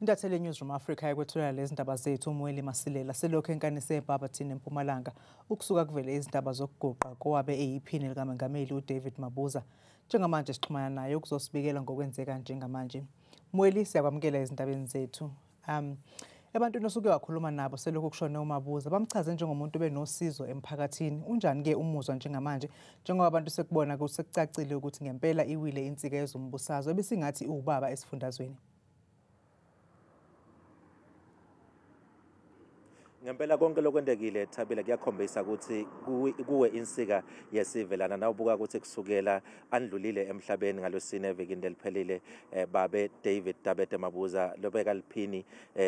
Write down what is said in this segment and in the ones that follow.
Intatheli yeNewsroom Africa ekwethulela lezi ndaba zethu uMweli Masilela selokhu enkanise eBarberton eMpumalanga ukusuka kuvele izindaba zokuguqa kowabe eyiphini likamengameli uDavid Mabuza. Njengamanje sixhumana naye ukuzosibikela ngokwenzeka njengamanje. Mweli, siyakwamukela ezindabeni zethu. Ebantwini osuke wakhuluma nabo selokhu kushone uMabuza bamchaze njengomuntu obenosizo emphakathini. Unjani-ke umuzwa njengamanje njengoba abantu sekubona sekucacile ukuthi ngempela iwile insika yezombusazwe ebesingathi iwubaba esifundazweni? Ngempela konke lokwentekile Thabile kuyakhombisa ukuthi kuwe insika yesive lana. Nawubuka ukuthi kusukela andlulile emhlabeni ngalwesine evikini leliphelile babe David Dabede Mabuza lobeka liphini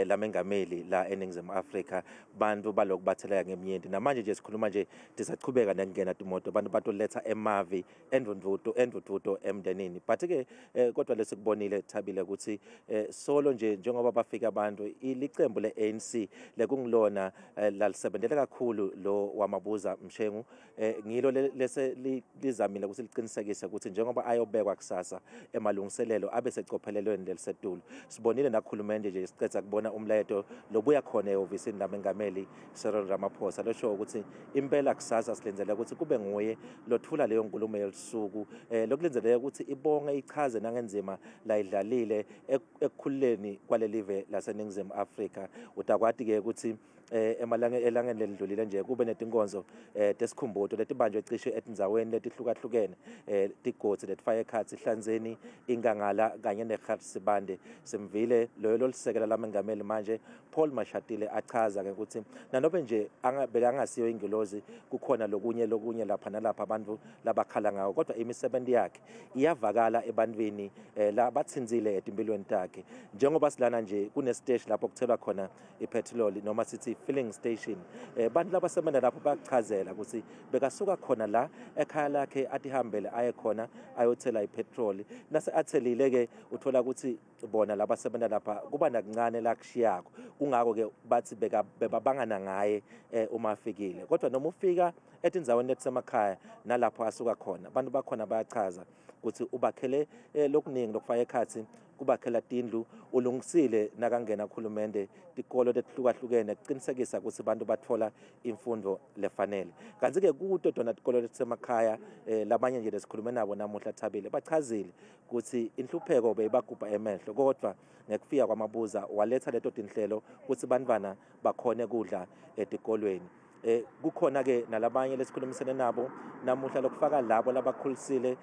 lamengameli la eNingizimu Afrika, bantu baloku batheleka ngemnyenti. Namanje nje sikhuluma nje tisachubeka nekungena timoto, bantu batoletha emavi endvudvudo emndenini. But ke kodwa lesikubonile Thabile ukuthi solo nje njengoba bafika abantu ilicembu le-ANC lekungilona lalisebentele kakhulu lo waMabuza Mshengu, ngilo lese lizamile ukuthi liqinisekise ukuthi njengoba ayobekwa kusasa emalungiselelo abe secophelelweni lelisetulu. Sibonile nakuhulumende nje sicetha kubona umlayeto lobuya khona ehhovisini lamengameli Cyril Ramaphosa losho ukuthi impela kusasa silindele ukuthi kube nguye lothula leyo nkulumo yelisuku, lokulindeleke ukuthi ibonge ichaze nangenzima layidlalile ekukhululeni kwalelive laseNingizimu Afrika. Utakwati ke ukuthi elangeni lelidlulile nje kube netinkonzo tesikhumbuto letibanjwe cishe etindzaweni letihlukahlukene, tigodzi letifaka ekhatsi Hlanzeni, Inkangala kanye neGert Sibande. Simvile loyo lolisekela lamengameli manje Paul Mashatile achaza ke ukuthi nanobe nje bekangasiyo ingilozi, kukhona lokunye lapha nalapha abantu labakhala ngawo, kodwa imisebenzi yakhe iyavakala ebantwini labatsinzile etimpilweni takhe. Njengoba silana nje kunesiteshi lapho kuthelwa khona ipetroli noma sithi filling station, bantu labasebenza lapho bakuchazela ukuthi bekasuka khona la ekhaya lakhe atihambele aye khona ayothela ipetroli. Nase athelile ke uthola ukuthi bona labasebenza lapha kuba nakuncane la kushiyako, kungako ke bathi bebabangana ngaye uma afikile. Kodwa noma ufika etindzaweni letisemakhaya nalapho asuka khona, abantu bakhona bayachaza ukuthi ubakhele lokuningi lokufaka ekhatsi kubakhela tindlu, ulungisile nakangena kuhulumende tikolo letihlukahlukene kuqinisekisa ukuthi abantu bathola imfundo lefanele. Kanti-ke kuto tona tikolo letisemakhaya labanye nje lesikhulume nabo namuhla Thabile bachazile ukuthi inhlupheko beyibagubha emehlo, kodwa ngekufika kwaMabuza waletha leto tinhlelo ukuthi bantwana bakhone kudla etikolweni. Kukhona ke nalabanye lesikhulumisene nabo namuhla lokufaka labo labakhulisile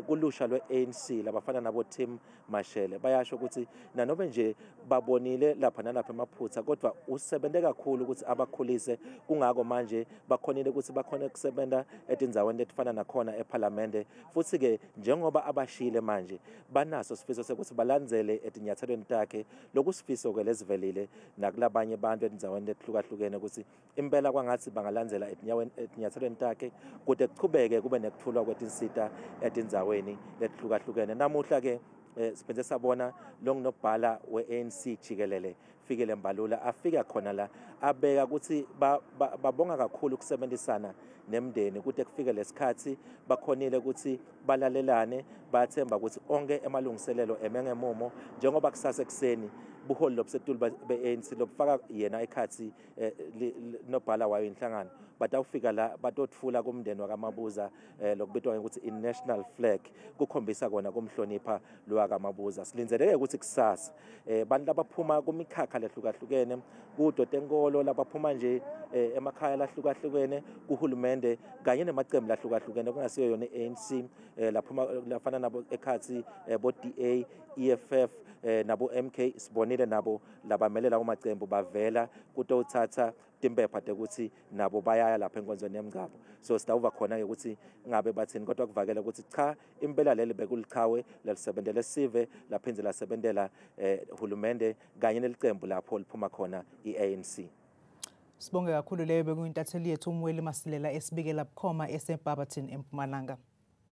kulusha lwe-ANC labafana nabo Tim Mashele, bayasho ukuthi nanobe nje babonile lapha nalapha emaphutha, kodwa usebente kakhulu ukuthi abakhulise, kungako manje bakhonile ukuthi bakhone kusebenta etindzaweni letifana nakhona ephalamende. Futhi ke njengoba abashile manje banaso sifiso sekuthi balandzele etinyathelweni takhe, lokusifiso ke lesivelile nakulabanye abantu etindzaweni letihlukahlukene ukuthi impela kwangathi bangalandzela etinyathelweni takhe kude kuchubeke kube nekuthulwa kwetinsita etindzaweni letihlukahlukene. Namuhla ke siphinde sabona longunobhala we-ANC jikelele Fikile Mbalula afika khona la abeka ukuthi babonga kakhulu ukusebenzisana nemndeni kude kufike lesikhathi bakhonile ukuthi balalelane, bayathemba ukuthi onke emalungiselelo eme ngemumo njengoba kusasa ekuseni buholi lobusetulu be-ANC lobufaka yena ekhatsi nobhala wayo inhlangano batawufika la batotfula kumndeni wakaMabuza lokubitwa ngokuthi i-national flag kukhombisa kona kumhlonipha lowakaMabuza. Silindzeleke ukuthi kusasa bantu labaphuma kumikhakha lehlukahlukene kudo tenkolo, labaphuma nje emakhaya lahlukahlukene kuhulumende kanye nemacembu lahlukahlukene kungasiyo yona i-ANC, laphuma lafana nabo ekhatsi bo DA, EFF nabo MK, sibonile nabo labamelela kumacembu bavela kutowuthatha timpepha tekuthi nabo bayaya lapha enkonzweni yemngcwabo. So sitawuva khona-ke ukuthi ngabe bathini, kodwa kuvakele ukuthi cha impela leli bekulichawe lelisebentele sive laphindze lasebentela hulumende kanye nelicembu lapho liphuma khona i-ANC. Sibonge kakhulu, leyo bekuyintatheli yethu uMweli Masilela esibikela bukhoma eseBarberton eMpumalanga.